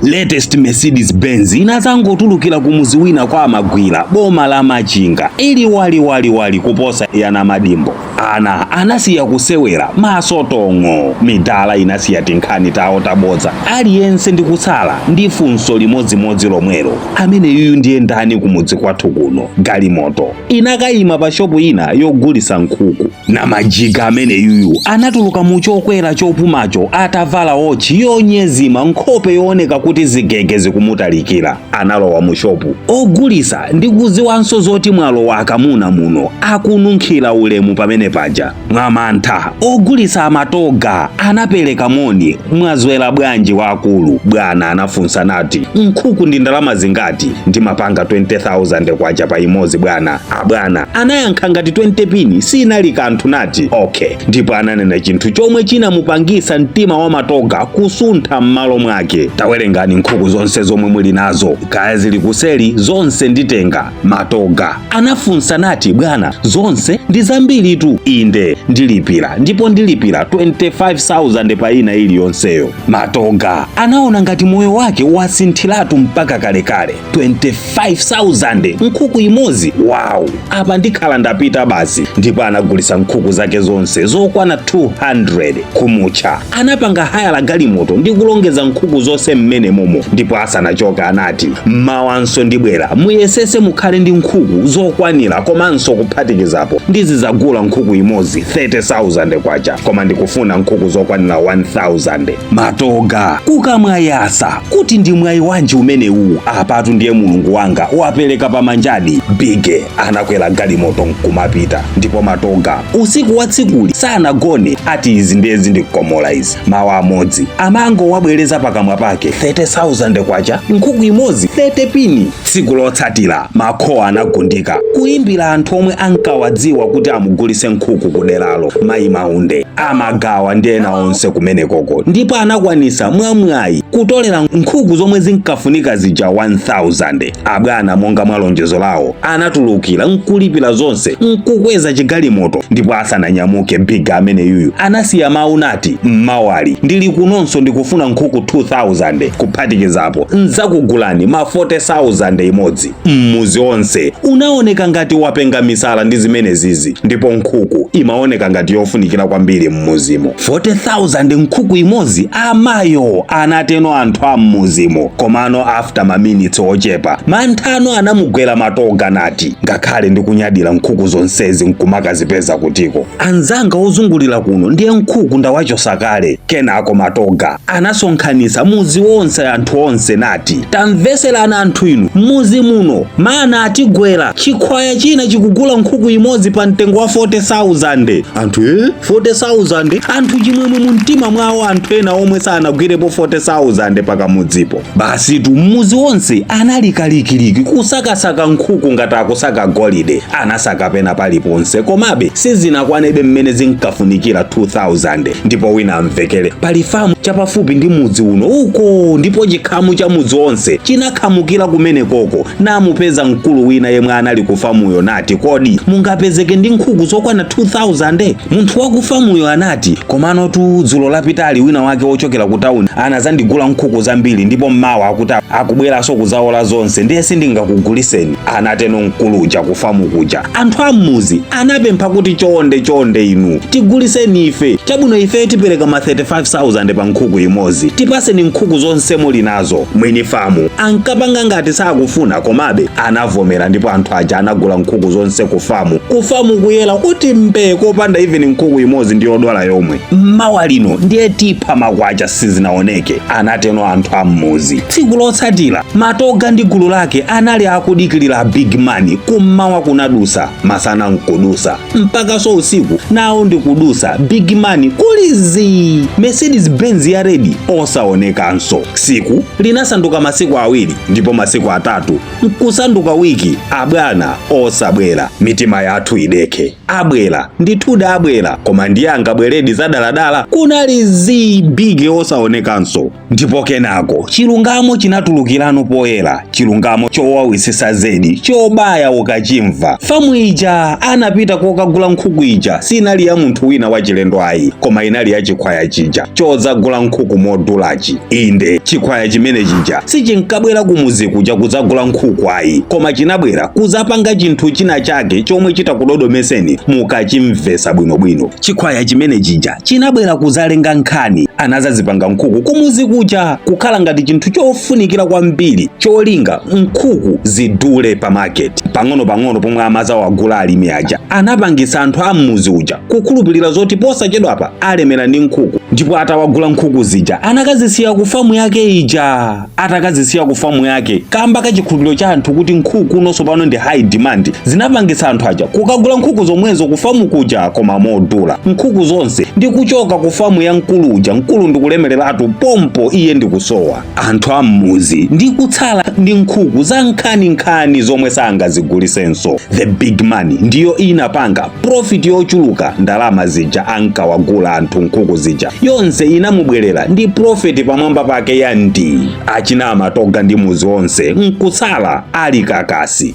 Latest Mercedes Benz inazangotulukira kumuzi wina kwa Amagwira, boma la Machinga, ili waliwaliwali kuposa yana madimbo. Ana anasiya kusewera maso tong'o, midala inasiya tinkhani tawo tabodza, aliyense ndi kutsala ndi funso limodzimodzi lomwelo: amene yuyu ndiye ndani kumudzi kwathu kuno? Galimoto inakayima pa shopu ina yogulisa nkhuku na majiga. Amene yuyu anatuluka mu chokwera chopumacho atavala wotchi yonyezima, nkhope yooneka kuti zigege zikumutalikira. Analowa mu shopu, ogulisa ndi kuziwanso zoti mwalowa akamuna muno, akununkhira ulemu pamene paja. Mwamantha ogulisa amatoga anapereka moni: "Mwazwera bwanji wakulu?" "Bwana," anafunsa nati, "nkhuku ndi ndalama zingati?" "Ndimapanga 20,000 kwacha pa imodzi, bwana." Abwana anayankha ngati 20 pini sinali kanthu, nati, "Okay." Ndipo ananena chinthu chomwe chinamupangisa mtima wa Matoga kusuntha m'malo mwake: "Tawerengani nkhuku zonse zomwe muli nazo, kaya zili kuseli, zonse nditenga." Matoga anafunsa nati, "Bwana, zonse ndi zambiritu." "Inde, ndilipira, ndipo ndilipira 25,000 pa ina iliyonseyo." Matoga anaona ngati moyo wake wasinthiratu mpaka kalekale. 25,000 nkhuku imodzi? Wow, apa ndikhala ndapita basi. Ndipo anagulisa nkhuku zake zonse zokwana 200. Kumutcha anapanga hire la galimoto ndi kulongeza nkhuku zonse mmene momo. Ndipo asanachoka anati, "Mmawanso ndibwera, muyesese mukhale ndi nkhuku zokwanira, komanso kuphatikizapo ndizizagula nkhuku imodzi 30,000 kwacha, koma ndikufuna nkhuku zokwanira 1000." Matoga kukamwayasa kuti ndi mwayi wanji umenewu? Apatu ndiye Mulungu wanga wapereka pamanjadi. Bige anakwera galimoto nkumapita. Ndipo Matoga usiku wa tsikuli sanagone, ati izi ndiye zindikomola izi. Mawu amodzi amango wabwereza pakamwa pake: 30,000 kwacha, nkhuku imodzi 30 pini. Tsiku lotsatira makhowa anagundika kuimbira anthu omwe ankawadziwa kuti amugulise nkhuku kuderalo, mayi Maunde, amagawa ndi ena onse kumenekoko, ndipo anakwanisa mwamwayi kutolera nkhuku zomwe zinkafunika zija, 1000. Abwana, monga mwa lonjezo lawo, anatulukira nkulipira zonse nkukweza chigalimoto. Ndipo asananyamuke, biga amene yuyu anasiya mawu nati, "Mmawali ndili kunonso, ndikufuna nkhuku 2000, kuphatikizapo nzakugulani ma 40,000 imodzi." Mmuzi onse unaoneka ngati wapenga misala ndi zimene zizi, ndipo nkhuku imaoneka ngati yofunikira kwambiri mmuzimo. 40,000 nkhuku imodzi, amayo, anateno anthu a mmuzimo. Komano after maminitsi ochepa manthano anamugwera Matoga nati, "Ngakhale ndikunyadira, nkhuku zonsezi nkumakazipeza kutiko? Anzanga ozungulira kuno ndiye nkhuku ndawachosa kale." Kenako Matoga anasonkhanitsa muzi wonse, anthu onse, nati, "Tamveserana anthu inu, muzi muno mana atigwera, chikhwaya china chikugula nkhuku imodzi pa mtengo wa 40,000." Anthu, "Eh, 40,000?" Anthu chimwemwe mu mtima mwawo, anthu ena omwe sanagwirepo 40,000 pakamudzipo. Basitu mmuzi wonse anali kalikiliki kusakasaka nkhuku ngati akusaka golide. Anasaka pena paliponse, komabe sizinakwanebe mmene zinkafunikira, 2000. Ndipo wina amvekere, "Pali famu chapafupi ndi mudzi uno uko." Ndipo chikhamu cha mudzi wonse chinakhamukira kumene koko, namupeza mkulu wina yemwe anali kufamuyo nati, "Kodi mungapezeke ndi nkhuku zokwana 2000?" Munthu wakufamuyo anati, "Komano tu dzulo lapitali wina wake wochokera ku tawuni anazandigula nkhuku zambiri, ndipo mmawa akuti akubweranso kuzaola zonse, ndiye sindingakuguliseni." Anateno mkuluja kufamu kuja. Anthu ammuzi anapempha kuti, "Chonde, chonde inu, tiguliseni ife. Chabwino, ife tipereka ma 35,000 pa nkhuku imodzi, tipaseni nkhuku zonse muli nazo." Mwini famu ankapanga ngati sakufuna, komabe anavomera, ndipo anthu aja anagula nkhuku zonse kufamu. Kufamu kuyera kuti mbee, kopanda even nkhuku imodzi ndi yodwala yomwe. "Mmawa lino ndiye tipha makwacha sizinaoneke," anateno anthu ammuzi. Tsiku lotsatira Matoga ndi gulu lake anali akudikilira big man. Kummawa kunadusa, masana nkudusa, mpakaso usiku nawo ndikudusa, big man kulizi, Mercedes Benz ya red osaonekanso. Siku linasanduka masiku 2, ndipo masiku 3 nkusanduka wiki, abwana osabwera. Mitima yathu idekhe. Abwera ndithuda, abwera, koma ndiye angabweredi zadaladala? Kunali zii, big osaonekanso. Ndipo kenako chilungamo chinatulukirano poyera, chilungamo chowawisisa zedi, chobaya ukachimva. Famu ija anapita kokagula nkhuku ija sinali ya munthu wina wachilendo ayi, koma inali ya chikhwaya chija chodzagula nkhuku modulachi. Inde, chikhwaya chimene chija sichinkabwera kumuzi kuja kudzagula nkhuku ayi, koma chinabwera kuzapanga chinthu china chake chomwe chitakudodomeseni mukachimvesa bwinobwino. Chikhwaya chimene chija chinabwera kuzalenga nkhani. Anazazipanga nkhuku kumuzi kuja kukhala ngati chinthu chofunikira kwambiri, cholinga nkhuku zidule pa market pang'ono-pang'ono. Pomwe amazawagula alimi aja, anapangisa anthu a mmuzi uja kukhulupirira zoti posachedwapa alemera ndi nkhuku. Ndipo atawagula nkhuku zija, anakazisiya ku famu yake ija. Atakazisiya ku famu yake, kamba kachikhulupiriro cha anthu kuti nkhuku nonso pano ndi high demand, zinapangisa anthu aja kukagula nkhuku zomwezo ku famu kuja, koma modula. Nkhuku zonse ndi kuchoka ku famu ya mkulu uja. Mkulu ndikulemereratu pompo, iye ndikusowa. Anthu a mmuzi ndi kutsala ndi nkhuku za nkhaninkhani zomwe sangazigulisenso. The big man ndiyo inapanga profit yochuluka. Ndalama zija ankawagula anthu nkhuku zija yonse inamubwerera ndi profit pamwamba pake ya ndi achina amatoga ndi muzi onse nkutsala ali kakasi.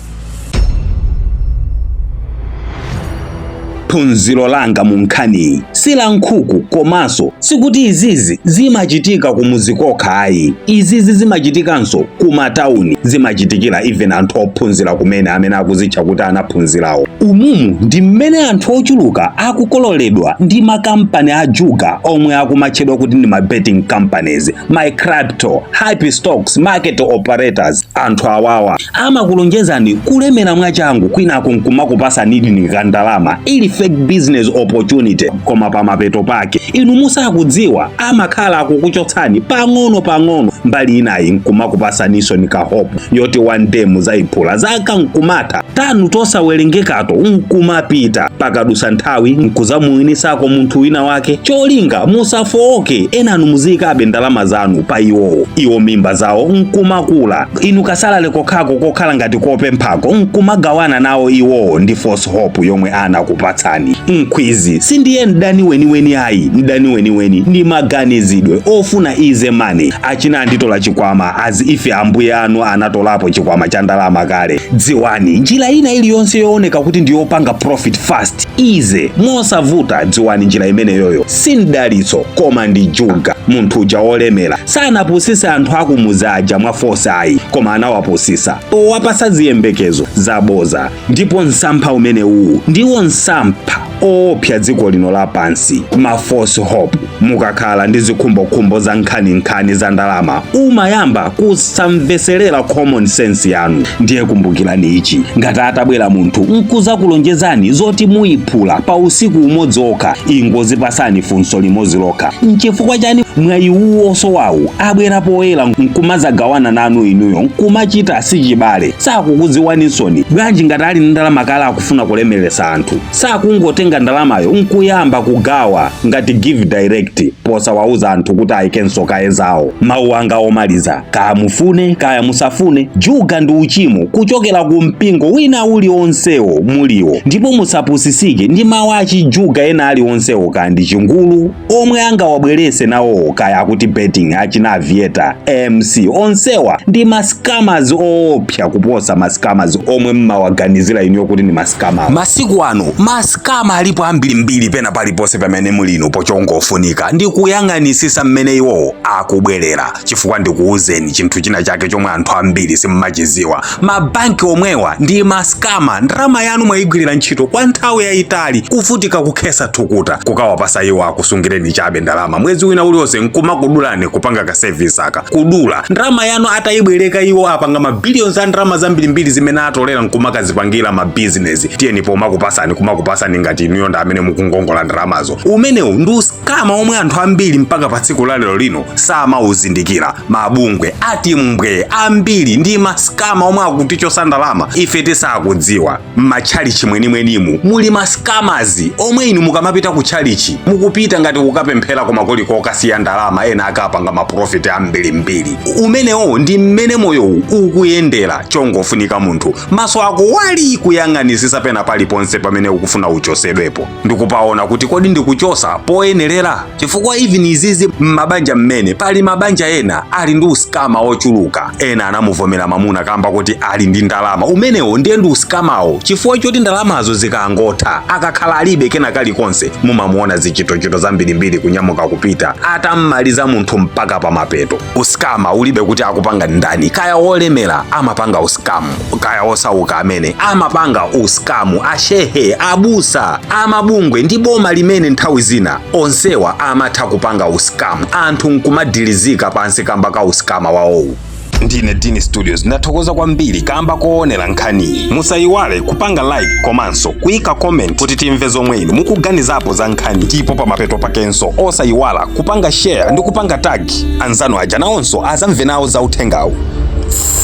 Phunziro langa mu nkhaniyi si la nkhuku, komanso sikuti izizi zimachitika kumuzi kokha ayi. Izizi zimachitikanso kumatawuni, zimachitikira even anthu ophunzira kumene amene akuzitcha kuti anaphunzirawo. Umumu ndi mmene anthu ochuluka akukololedwa ndi makampani a juga omwe akumatchedwa kuti ndi ma betting companies, my crypto, hype stocks, market operators. Anthu awawa amakulonjezani kulemera mwachangu, kwinaku nkumakupasani kandalama ili fake business opportunity, koma pamapeto pake inu musakudziwa amakhala akukuchotsani pang'ono pang'ono, mbali inayi nkumakupasaninso ni ka hope yoti one day muzayiphula. Zaka nkumatha, tanu tosawerengekato nkumapita, pakadusa nthawi nkuzamuwinisako munthu wina wake, cholinga musafowoke. Enanu muziyikabe ndalama zanu pa iwowo, iwo mimba zawo nkumakula, inu kasalale kokhako kokhala ngati kopemphako nkumagawana nawo iwowo ndi false hope yomwe anakupatsani. Nkhwizi sindiye mdani weniweni ayi. Mdani weniweni ndi maganizidwe ofuna easy money. Achina anditola chikwama as ife ambuye anu anatolapo chikwama cha ndalama kale. Dziwani, njira ina iliyonse yooneka kuti ndiyopanga profit fast, easy, mosavuta, dziwani njira imeneyoyo si mdalitso koma ndi juga. Munthu uja wolemera sanapusise anthu akumuzi aja mwa force ayi, koma anawapusisa powapasa ziyembekezo zaboza. Ndipo msampha umenewu ndiwo msampha oopsa dziko lino lapansi, ma false hope. Mukakhala ndi zikhumbokhumbo za nkhaninkhani za ndalama, umayamba kusamveserera common sense yanu. Ndiye kumbukirani ichi: ngati atabwera munthu nkuzakulonjezani zoti muyiphula pa usiku umodzi okha, ingozipasani funso limodzi lokha: nchifukwa chani mwayi uwo osowawu abwera poyera nkumazagawana nanu, inuyo nkumachita sichibale, sakukudziwaninsoni? Bwanji ngati ali ndi ndalama kale, akufuna kulemeresa anthu, sakungotenga ndalamayo nkuyamba kugawa ngati give direct, posawauza anthu kuti ayikenso kaye zawo? Mawu anga omaliza: kaya mufune kaya musafune, juga ndi uchimo kuchokera ku mpingo wina uliwonsewo muliwo. Ndipo musapusisike ndi mawu achijuga ena aliwonsewo, kaya ndi chingulu omwe angawabwerese nawowo, kaya akuti betting, achina Aviator, AMC, onsewa ndi mascammers oopsa kuposa mascammers omwe mmawaganizira inuyo kuti ndi mascammers. Masiku ano mascammer alipo ambirimbiri pena paliponse pamene mulino. Pochongofunika ndi kuyang'anisisa mmene iwowo akubwerera, chifukwa ndikuwuzeni chinthu china chake chomwe anthu ambiri simmachiziwa: mabanki omwewa ndi mascammer. Ndalama yanu mwayigwirira ntchito kwa nthawi yayitali, kuvutika, kukhesa thukuta, kukawapasa iwo akusungireni chabe ndalama, mwezi wina uliwonse nkumakudulani, kupanga ka service aka kudula ndalama yanu. Atayibwereka iwo apanga mabillions a ndalama zambirimbiri zimene atolera nkumakazipangira mabizinesi. Tiyeni pomakupasani, kumakupasani ngati inuyo ndi amene mukungongola ndalamazo. Umenewu ndi uscammer omwe anthu ambiri mpaka pa tsiku la lero lino samauzindikira. Mabungwe atimbwe ambiri ndi mascammer omwe akutichosa ndalama ife tisakudziwa. M'matchalichi mwenimwenimu muli mascammers omwe inu mukamapita ku tchalichi mukupita ngati kukapemphera, koma kuli kokasiyana. akadya ndalama, ena akapanga maprofit ambirimbiri. Umenewo ndi mmene moyowu ukuyendera. Chongofunika munthu maso ako wali kuyang'anisisa pena paliponse pamene ukufuna uchosedwepo, ndikupaona kuti kodi ndikuchosa poyenerera, chifukwa even izizi m'mabanja mmene pali mabanja ena ali ndi uscammer ochuluka. Ena anamuvomera mamuna kamba kuti ali ndi ndalama. Umenewo ndiye ndi uscammerwo, chifukwa choti ndalamazo zikangotha, akakhala alibe kena kalikonse, mumamuona zichitochito zambirimbiri kunyamuka kupita atammaliza munthu mpaka pamapeto. Uscammer ulibe kuti akupanga ndani. Kaya wolemera amapanga uscam, kaya osauka amene amapanga uscam, ashehe, abusa, amabungwe ndi boma limene, nthawi zina onsewa amatha kupanga uscam, anthu nkumadilizika pansi kamba ka uscammer wawowu. Ndine Dini Studios, ndathokoza kwambiri kamba koonera nkhaniyi. Musayiwale kupanga like komanso kuyika comment kuti timve zomwe inu mukuganizapo za nkhani. Ndipo pamapeto pakenso osayiwala kupanga share ndi kupanga tag anzanu aja, nawonso azamve nawo za uthengawu.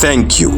Thank you.